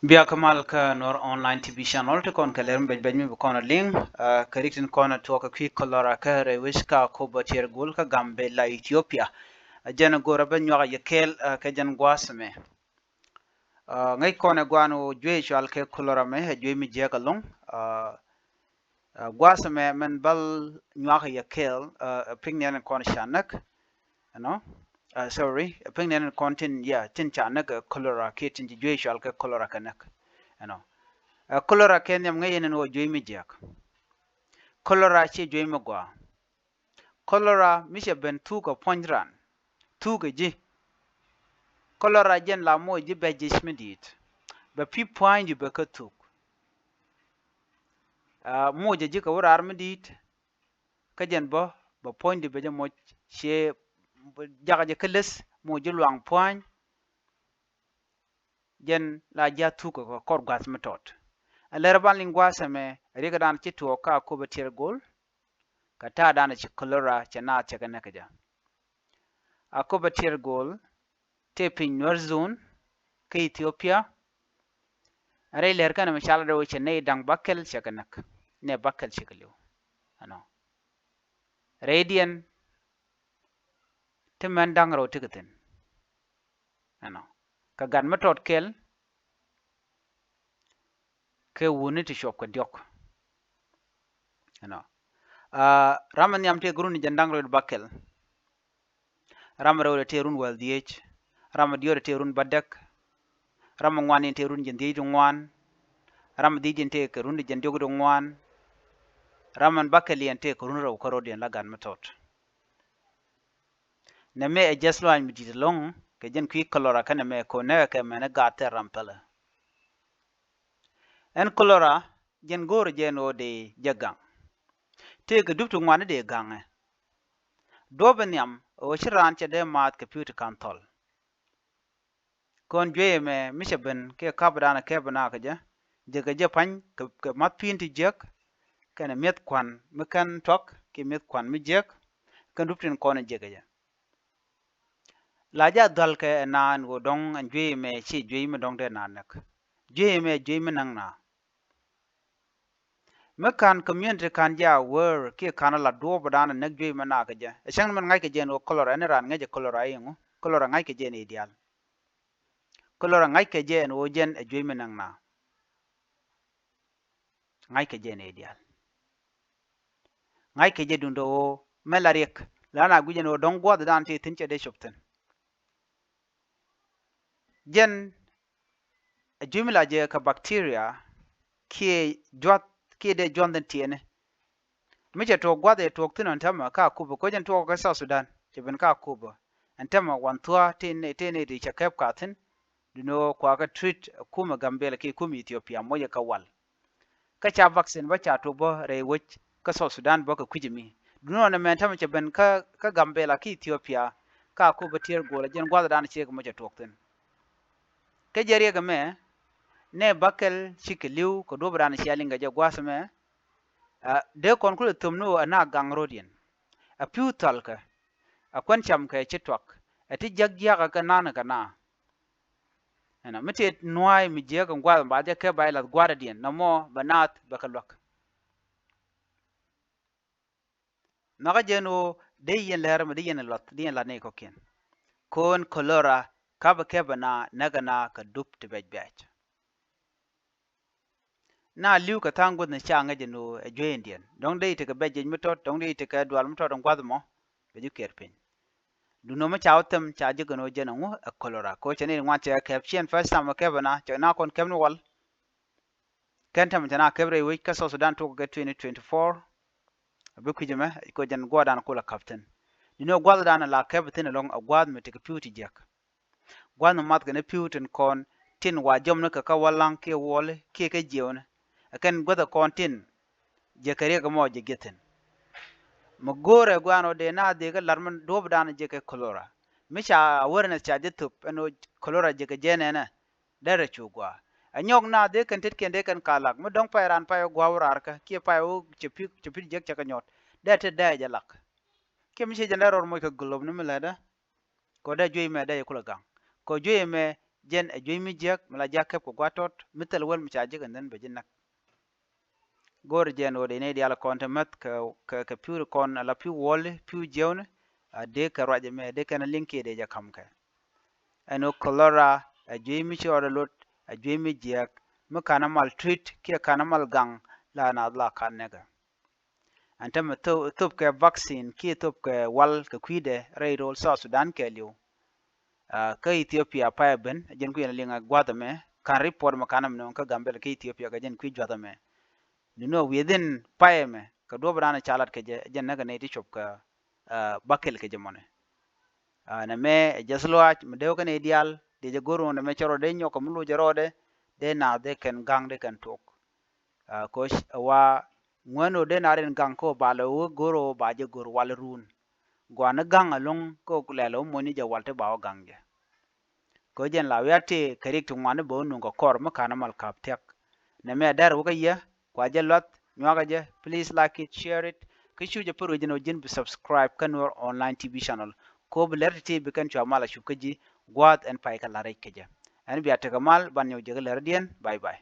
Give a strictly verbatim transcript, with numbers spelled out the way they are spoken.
Bia kä mal kä Nuɔr Online T V Channel ti kɔn kɛ lɛr mi bɛc bɛc mi bi kɔn a liŋ, ah, kɛ rik tin kɔn a tuɔk kɛ kui̱ cholera kä rɛy wec kä Akobo Tiɛr Gol kä Gambela, Ethiopia. Ah, jɛn go̱rä bä nyuak yɛ kɛɛl, ah, kɛ jɛn gua̱a̱th mɛ. Ah, ŋäc kɔn ɛ gua̱a̱n wä juey cual kɛ cholera mɛ, ɛ juey mi jiäk ɛlɔ̱ŋ. Ah, ah, gua̱a̱th mɛ mɛn bäl nyuak yɛ kɛɛl, ah, piny ni ɛn kɔn ca näk. Ɛnɔ, ah, sorry, piny ni ɛn kɔn tin, yeah, tin ca näk, ah, cholera kiɛ tin ci juey cual kɛ cholera kɛ näk. Ɛnɔ. Ah, cholera kɛ nhiam ŋäc ɛn ɛn wä juey mi jiäk. Cholera ci juey mi gua̱a̱. Cholera mi cɛ ben thuk ɛ puɔ̱ny ran, thuk ɛ ji̱. Cholera jɛn la moc ji̱ bɛ ji̱c mi di̱i̱t, bɛ pi̱ pua̱nydu bɛ kä thuk. Ah, moc ɛ ji̱ kɛ wä raar mi di̱i̱t. Kä jɛn bä bɛ puɔ̱nydu bɛ jɛ moc, ciɛ jakä jɛ kä leth, moc ji̱ luaŋ pua̱ny. Jɛn la ji̱ a thuk kɛ kɔr gua̱th mi tɔt. Ɛ lɛr ban liŋ gua̱a̱th ɛmɛ, riɛk dan ci tuɔɔk kä Akobo Tiɛr Gol. Kɛ ta̱a̱ dan ci cholera cɛ naath cɛ kɛ näk kɛ jɛ. Akobo Tiɛr Gol tëë piny Nuer Zone kä Ethiopia. Rɛy lɛr kɛn mi cal rɛw cɛ nɛy da̱ŋ bäkɛl cɛ kɛ näk, nɛy bäkɛl cɛ kɛ li̱w. Ɛnɔ. Rɛydiɛn ti mɛn da̱ŋ rɛw ti kɛ thi̱n. Ɛnɔ. Kɛ gat mi tɔt kɛl kɛ wuni ti cuɔp kɛ diɔk. Ɛnɔ. Ah, ram mi nhiam tëë kɛ run jɛn da̱ŋ rɛw bäkɛl. Ram mi rɛw tëë run wäl dhieec. Ram mi diɔt tëë run bädäk. Ram mi ŋuan in tëë run jɛn dhieec ti ŋuan. Ram mi dhieec in tëë kɛ run jɛn diɔk ti ŋuan. Ram mi bäkɛl in tëë kɛ run rɛw kä rɔ̱diɛn la gat mi tɔt. Nɛmɛ ɛ jɛth luaany mi di̱t ɛlɔ̱ŋ kɛ jɛn kui̱ cholera kä nɛmɛ kɛ ɣöö näkɛ kɛ mɛn ɛ gaat thil ram pälɛ. Ɛn cholera jɛn go̱o̱rä jɛ ɛn ɣöö dee jɛ gaŋ. Tëëkɛ dup ti ŋuan i̱ dee gaŋɛ. Duɔ̱ɔ̱p in nhiam ɣöö ci raan cɛ dee maath kɛ pi̱w ti ka̱n thɔl. Kɔn juey ɛmɛ mi cɛ ben kiɛ ka̱pdan ɛ kɛp ɛ naath kɛ jɛ, jɛ kɛ jɛ pa̱ny kɛ, kɛ math pi̱i̱n ti jiäk kɛnɛ mi̱eth kua̱n mi kɛn tuak kiɛ mi̱eth kua̱n mi jiäk kɛn dup tin kɔn ɛ jɛ kɛ jɛ. La jɛ a dhualkɛ ɛ naan ɣöö dɔ̱ŋ ɛn juey ɛmɛ ci juey mi dɔ̱ŋ dee naan näk. Juey ɛmɛ juey mi näk naath. Mi ka̱n community ka̱n jɛ a wär kiɛ ka̱n a la duɔ̱ɔ̱p dan a näk juey mi naath kɛ jɛ. Ɛ cäŋ min ŋa̱ckɛ jɛ ɛn ɣöö cholera ɛn raan ŋäcɛ cholera i̱ ŋu, cholera ŋa̱ckɛ jɛ ɛn i̱ diaal. Cholera ŋa̱ckɛ jɛ ɛn ɣöö jɛn ɛ juey mi näk naath. Ŋa̱ckɛ jɛ ɛn i̱ diaal. Ŋa̱ckɛ jɛ duundɛ ɣöö mɛ la riɛk la na gui̱c ɛn ɣöö dɔ̱ŋ gua̱a̱th dan ti thi̱n cɛ dee cop thi̱n. Jɛn ɛ juey mi la jɛ kɛ bacteria kiɛ juath kiɛ dee juath in tiɛɛni. Mi cɛ tuɔɔk gua̱th ɛ tuɔɔk thi̱n ɛn tämɛ kä Akobo, koc ɛn tuɔɔk kä South Sudan cɛ ben kä Akobo. Ɛn tämɛ wan thua̱a̱ ti ni, ti ni ti cɛ kɛp ka thi̱n. Duno kuakä treat kumɛ Gambela kiɛ kumɛ Ethiopia mocɛ kɛ wal. Kä ca vaccine bä ca tuɔɔk bä rɛy wec kä South Sudan bä kɛ kui̱c mi. Duno nɛ mɛn tämɛ cɛ ben kä, kä Gambela kiɛ Ethiopia kä Akobo Tiɛr Gol, jɛn gua̱th dan ciek mocɛ tuɔɔk thi̱n. Kä jɛ riɛk ɛmɛ nɛ bäkɛl cikɛ li̱w kɛ duɔ̱p dan cia liŋ kɛ jɛ gua̱a̱th ɛmɛ. Ah, dee kɔn kulɛ thom ni ɣöö ɛ na gaŋ ro̱diɛn. Ɛ pi̱w thɔlkɛ. Ɛ kuän camkɛ ci tuak. Ɛ ti jiäk jiakä kɛ na̱a̱n kɛ naath. Ɛnɔ mi tëë nua̱a̱y mi jiäk ɛn gua̱a̱th ɛn ba jɛ kɛ ba jɛ la̱th gua̱a̱r diɛn nɔmɔ bɛ naath bɛ kɛ luäk. Nhɔakä jɛ ɛn ɣöö dee yɛn lɛr mi dee yɛn luäth dee yɛn la̱t ni kɔ̱kiɛn. Ko̱n cholera ka̱pɛ kɛpɛ na näkɛ na kɛ dup ti bɛc bɛc. Na li̱w kɛ tha̱a̱ŋ guäthni ca ŋäc ɛn ɣöö ɛ juey in diɛn. Dɔ̱ŋ dee i̱ tekɛ bɛc jiɛc mi tɔt, dɔ̱ŋ dee i̱ tekɛ dual mi tɔt in gua̱th mɔ. Bɛ ji̱ kiɛɛr piny. Duundɛ mi ca wä thɛm ca ji̱ kɛn ɣöö jɛn ɛŋu ɛ cholera. Kɛ ɣöö cɛ ni ri ŋuan cɛ kɛp ciɛn first time ɛ kɛp ɛna cɛ na kɔn kɛp ni wal. Kɛn tɛmɛ cɛ na kɛp rɛy wec kä South Sudan tuɔk kɛ twenty twenty-four. A bi kui̱c ɛmɛ kɛ ɣöö jɛn gua̱a̱thdan kulɛ ka̱p thi̱n. Duundɛ gua̱thdan la kɛp thi̱n ɛlɔ̱ŋ ɛ gua̱a̱th mi tekɛ pi̱w ti jiäk. Gua̱th mi math kɛn i̱ pi̱w tin kɔn tin wa jɔm ni kɛ kä walaŋ kiɛ wuɔli kiɛ kä jiɛwni. Ɛ kɛn guäth ɛ kɔn tin jɛ kɛ riɛk ɛmɔ jɛ gi̱thin. Mi go̱o̱rɛ gua̱a̱n ɔ dee na dhieek kä la̱r mi duɔ̱ɔ̱pdan jɛ kɛ cholera. Mi ca awareness ca jɛ thop ɛn ɣöö cholera jɛ kɛ jɛ nɛnɛ. Derɛ cu gua̱a̱ ɛ nyɔk na dhieek kɛn tetkiɛn dee kɛn ka lak mi dɔ̱ŋ pay raan pay ɣä gua̱a̱ wä raar kä kiɛ pay ɣä cɛ pi̱ cɛ pi̱ jiäk cɛ kɛ nyɔt. Dee tet dee jɛ lak. Kiɛ mi ciɛ jɛn dee rɔɔr moc kɛ gulop ni mi lɛtdä. Kɛ dee juey mɛ dee yɛ kulɛ gaŋ kɛ juey mɛ. jɛn ɛ juey mi jiäk mi la jiak kɛp kɛ gua̱a̱th tɔt mi thil wäl mi ca jiäk ɛn dhän bɛ ji̱ näk. Go̱o̱r jɛn ɣöö dee nɛy diaal kɔn te mäth kɛ, kɛ, kɛ pi̱w ri kɔn ala pi̱w wäli, pi̱w jiäkni, a dee kɛ ruac ɛmɛ, dee kɛn a liŋ kiɛ dee jɛ ka̱m kɛ. Ɛn ɣöö cholera ɛ juey mi ci rɔɔdɛ lot, ɛ juey mi jiääk, mi ka̱n a mal treat kiɛ ka̱n a mal gaŋ, la naath la ka̱n nɛkɛ. Ɛn tämɛ thop, thop kɛ vaccine kiɛ thop kɛ wal kɛ kui̱dɛ rɛy rööl South Sudan kɛɛliw. Ah, kä Ethiopia payɛ ben, jɛn kui̱ yɛn liŋ a gua̱th ɛmɛ, ka̱n report mɛ ka̱n ɛmɛ nöŋ kä Gambɛl kä Ethiopia kɛ jɛn kui̱ jua̱th ɛmɛ. Ni nɔ within payɛ mɛ, kɛ duɔ̱p raan ca lat kɛ jɛ, jɛn näk kɛ nɛy ti cop kɛ, ah, bäkɛl kɛ jɛ mɔnɛ. Ah, nɛmɛ ɛ jɛth lɔaac, mi dee wä kä nɛy diaal, dee jɛ go̱r ɣöö nɛmɛ cɛ rɔɔdɛ nyɔk kɛ mi loc jɛ rɔɔdɛ, dee naath dee kɛn ga̱ŋ dee kɛn tuɔk. Ah, koc ɛ wa ŋuän ɣöö dee na rin gaŋ kä ba lɛ wä go̱r ɣöö ba jɛ go̱r wal run. Gua̱n ni gaŋ ɛlɔ̱ŋ kä lɛl ɣöö mony ni jɛ wal ti ba wä gaŋ jɛ. Kä jɛn la wiat ti kɛ rik ti ŋuan ni bɛ wä nuŋ kɛ kɔr mi ka̱n mal ka̱p thia̱k. Nɛmɛ a dɛr wä kä yɛ, kua jɛ luath, nyuakä jɛ, please like it, share it. Kä cu jɛ pär wec jɛn ɣöö ji̱n bi subscribe kä Nuer Online T V channel. Kä bi lɛr ti ti bi kɛn cua mal a cup kä ji̱, gua̱a̱th ɛn pay kä la rɛc kä jɛ. Ɛn bia tekɛ mal, ban nyɔk jɛ kä lɛr diɛn, bye bye.